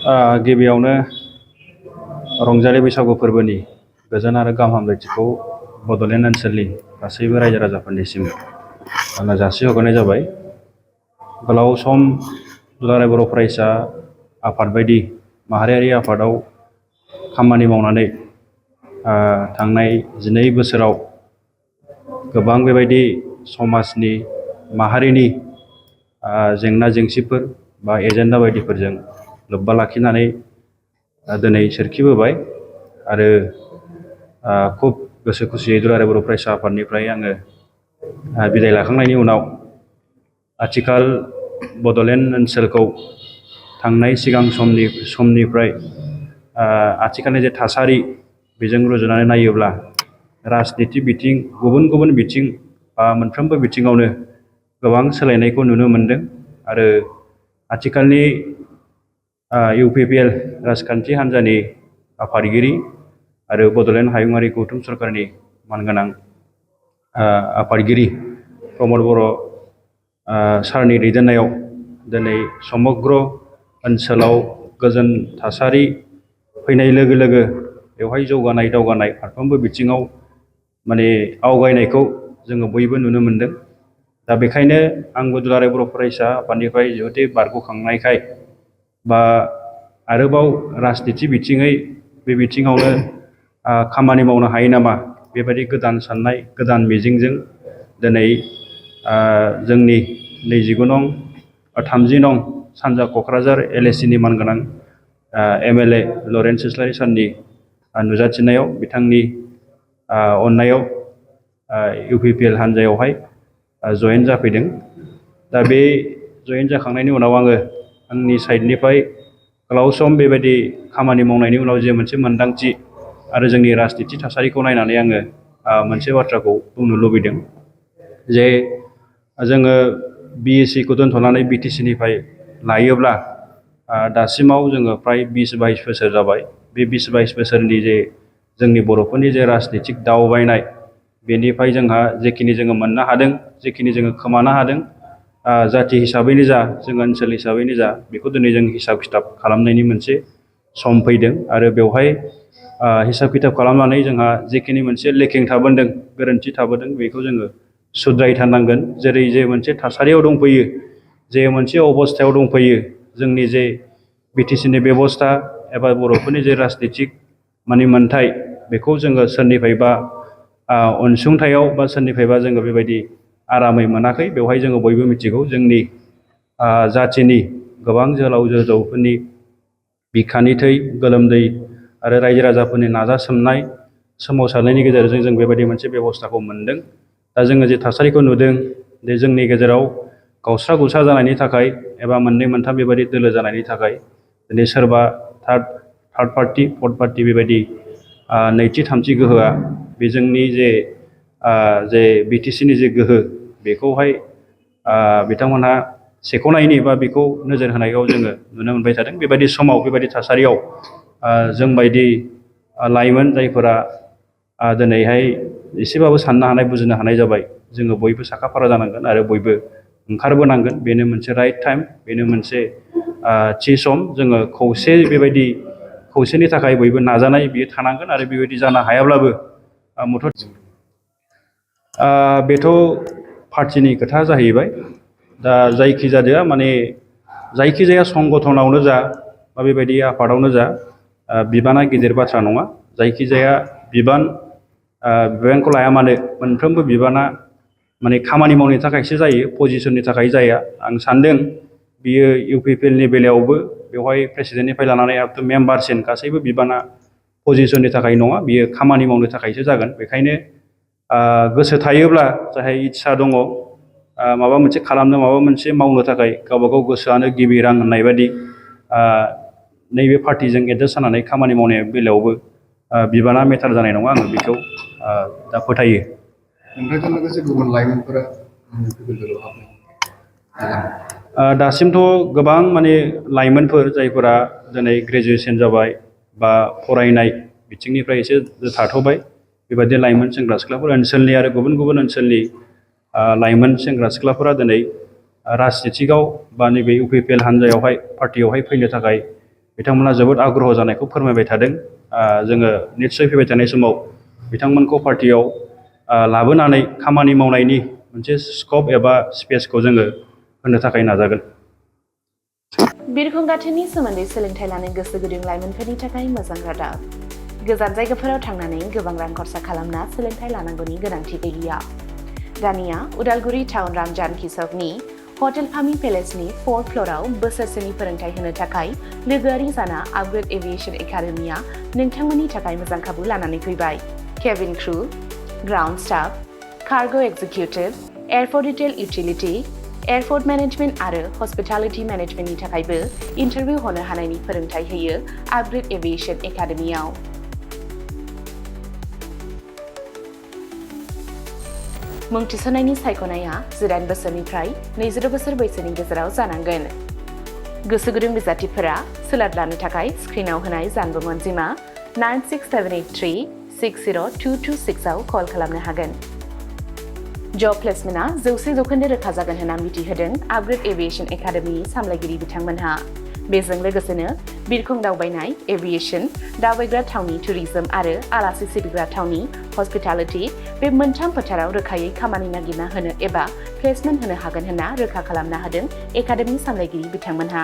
गिबियावनो रंजालि बैसागु फोरबोनि गोजोन आरो गाहाम हामलायथिखौ बड'लेण्ड ओनसोलनि गासैबो रायजो राजाफोरनिसिम आङो जासिहरग्रोनाय जाबाय। गोलाव सम दुलाराय बर' फरायसा आफाद बायदि माहारियारि आफादाव खामानि मावनानै थांनाय 12 बोसोराव गोबां बेबायदि समाजनि माहारिनि जेंना जेंसिफोर बा एजेन्डा बायदिफोरजों लोब्बा लाखिनानै दिनै सोरखिबोबाय आरो खुब गोसो खुसियै दुलाराय बर' फरायसा आफादनिफ्राय आङो बिदाय लाखांनायनि उनाव आथिखाल बड'लेण्ड ओनसोलखौ थांनाय सिगां समनिफ्राय आथिखालनि जे थासारि बेजों रुजुनानै नायोब्ला राजनिति बिथिं गुबुन गुबुन बिथिं मोनफ्रोमबो बिथिङावनो गोबां सोलायनायखौ नुनो मोनदों आरो आथिखालनि UPPL राजखान्थि हान्जानि आफादगिरि आरो बड'लेण्ड हायुङारि गौथुम सरकारनि मानगोनां आफादगिरि प्रमद बर' सारनि दैदेननायाव दिनै समग्र ओनसोलाव गोजोन थासारि फैनाय लोगो लोगो बेवहाय जौगानाय दावगानाय फारफ्रोमबो बिथिङाव माने आवगायनायखौ जोङो बयबो नुनो मोनदों। दा बेखायनो आंबो दुलाराय बर' फरायसा आफादनिफ्राय जिहेतु बारग'खांनायखाय बा आरोबाव राजनिति बिथिङै बे बिथिङावनो खामानि मावनो हायो नामा बेबायदि गोदान साननाय गोदान मिजिंजों दिनै जोंनि 29 नं 30 नं सानजा क'क्राझार LACनि मानगोनां MLA लरेन्स इस्लारि सारनि नुजाथिनायाव बिथांनि अननायाव UPPL हान्जायावहाय जयेन जाफैदों। दा बे जयेन जाखांनायनि उनाव आङो आंनि साइडनिफ्राय गोलाव सम बेबायदि खामानि मावनायनि उनाव जे मोनसे मोन्दांथि आरो जोंनि राजनिति थासारिखौ नायनानै आङो मोनसे बाथ्राखौ बुंनो लुबैदों जे जोङो BSc खौ दोनथ'नानै BTC निफ्राय लायोब्ला दासिमाव जोङो फ्राय 20-22 बोसोर जाबाय। बे 20-22 बोसोरनि जे जोंनि बर'फोरनि जे राजनितिक दावबायनाय बेनिफ्राय जोंहा जेखिनि जोङो मोननो हादों जेखिनि जोङो खोमानो हादों जाथि हिसाबैनो जा जों ओनसोल हिसाबैनो जा बेखौ दिनै जों हिसाब खिथाब खालामनायनि मोनसे सम फैदों आरो बेवहाय हिसाब खिथाब खालामनानै जोंहा जेखिनि मोनसे लेकिं थाबोदों गोरोन्थि थाबोदों बेखौ जोङो सुद्रायथारनांगोन। जेरै जे मोनसे थासारियाव दंफैयो जे मोनसे अबस्थायाव दंफैयो जोंनि जे BTC नि बेबस्था एबा बर'फोरनि जे राजनितिक माने मोन्थाय बेखौ जोङो सोरनिफ्रायबा अनसुंथायाव बा सोरनिफ्रायबा जोङो बेबायदि आरामै मोनाखै। बेवहाय जोङो बयबो मिथिगौ जोंनि जाथिनि गोबां जोहोलाव जोहोलावफोरनि बिखानि थै गोलोमदै आरो रायजो राजाफोरनि नाजासोमनाय सोमावसारनायनि गेजेरजों जों बेबायदि मोनसे बेबस्थाखौ मोनदों। दा जोङो जे थासारिखौ नुदों जे जोंनि गेजेराव गावस्रा गुस्रा जानायनि थाखाय एबा मोननै मोनथाम बेबायदि दोलो जानायनि थाखाय दिनै सोरबा थार्ड पार्टि फर्थ पार्टि बेबायदि नैथि थामथि गोहोआ बे जोंनि जे BTC नि जे गोहो बेखौहाय बिथांमोनहा सेख'नायनि बा बेखौ नोजोर होनायाव जोङो नुनो मोनबाय थादों। बेबायदि समाव बेबायदि थासारियाव जोंबायदि लाइमोन जायफोरा दिनैहाय एसेबाबो साननो हानाय बुजिनो हानाय जाबाय जोङो बयबो साखाफारा जानांगोन आरो बयबो ओंखारबोनांगोन। बेनो मोनसे राइट टाइम बेनो मोनसे थि सम जोङो बेबायदि खौसेनि थाखाय बयबो नाजानाय बियो थानांगोन आरो बेबायदि जानो हायाब्लाबो बेथ' पार्टिनि खोथा जाहैबाय। दा जायखिजाया माने जायखिजाया संगठनावनो जा बा बेबायदि आफादावनो जा बिबाना गिदिर बाथ्रा नङा। जायखिजाया बिबानखौ लाया मानो मोनफ्रोमबो बिबाना माने खामानि मावनो थाखायसो जायो पजिसननि थाखाय जाया। आं सान्दों बियो UPPL नि बेलायावबो बेवहाय प्रेसिडेन्टनिफ्राय लानानै आप टु मेम्बारसिम गासैबो बिबाना पजिसननि थाखाय नङा बियो खामानि मावनो थाखायसो जागोन। बेखायनो गोसो थायोब्ला जायहा इस्सा दङ माबा मोनसे खालामनो माबा मोनसे मावनो थाखाय गावबा गाव गोसोआनो गिबि रां होननाय बायदि नैबे पार्टिजों एडजास्ट जानानै खामानि मावनाय बेलायावबो बिबाना मेटार जानाय नङा आङो बेखौ दा फोथायो। नोंथांजों लोगोसे गुबुन लाइमोनफोरा दासिमथ' गोबां माने लाइमोनफोर जायफोरा दिनै ग्रेजुएसन जाबाय बा फरायनाय बिथिंनिफ्राय एसे थाथ'बाय बेबायदि लाइमोन सेंग्रा सिख्लाफोर ओनसोलनि आरो गुबुन गुबुन ओनसोलनि लाइमोन सेंग्रा सिख्लाफोरा दिनै राजनितिकआव बा नैबे UPPL हान्जायावहाय पार्टियावहाय फैनो थाखाय बिथांमोना जोबोद आग्रह जानायखौ फोरमायबाय थादों। जोङो निश्चय फैबाय थानाय समाव बिथांमोनखौ पार्टियाव लाबोनानै खामानि मावनायनि मोनसे स्कप एबा स्पेसखौ जोङो होनो थाखाय नाजागोन। बिरखं गाथोननि सोमोन्दै सोलोंथाइ लानो गोसो गुदुं लाइमोनफोरनि थाखाय मोजां रादाब। गोजान जायगाफोराव थांनानै गोबां रां खरसा खालामना सोलोंथाइ लानांगौनि गोनांथि गैलिया। दानिया उदालगुरि टाउन रामजानकि सकनि हटेल फामि पेलेसनि 4th फ्ल'राव बोसोरसेनि फोरोंथाइ होनो थाखाय लोगोआरि जाना आपग्रेड एभिएशन एकाडेमिया नोंथांमोननि थाखाय मोजां खाबु लानानै फैबाय। Cabin crew, ground staff, cargo executive, airport retail utility, airport management आरो हस्पिटालिटी मेनेजमेन्टनि थाखायबो इन्टारभिउ होनो हानायनि फोरोंथाइ होयो आपग्रेड एभिएशन एकाडेमियाव। मुं थिसननायनि सायख'नाया 19 बोसोरनिफ्राय 22 बोसोर बैसोनि गेजेराव जानांगोन। गोसो गुदुं बिजाथिफोरा सोलाद लानो थाखाय स्क्रिनाव होनाय जानबुं अनजिमा 96783-60226 आव कल खालामनो हागोन। जब प्लेसमेन्टआ 100% रोखा जागोन होनना मिथिहोदों आपग्रेड एभिएशन एकाडेमिनि सामलायगिरि बिथांमोनहा। बेजों लोगोसेनो बिरखं दावबायनाय, एभिएशन, दावबायग्रा थावनि टुरिज्म आरो आलासि सिबिग्रा थावनि हस्पिटालिटी बे मोनथाम फोथाराव रोखायै खामानि नागिरना होनो एबा प्लेसमेन्ट होनो हागोन होनना रोखा खालामना होदों एकाडेमि सामलायगिरि बिथांमोनहा।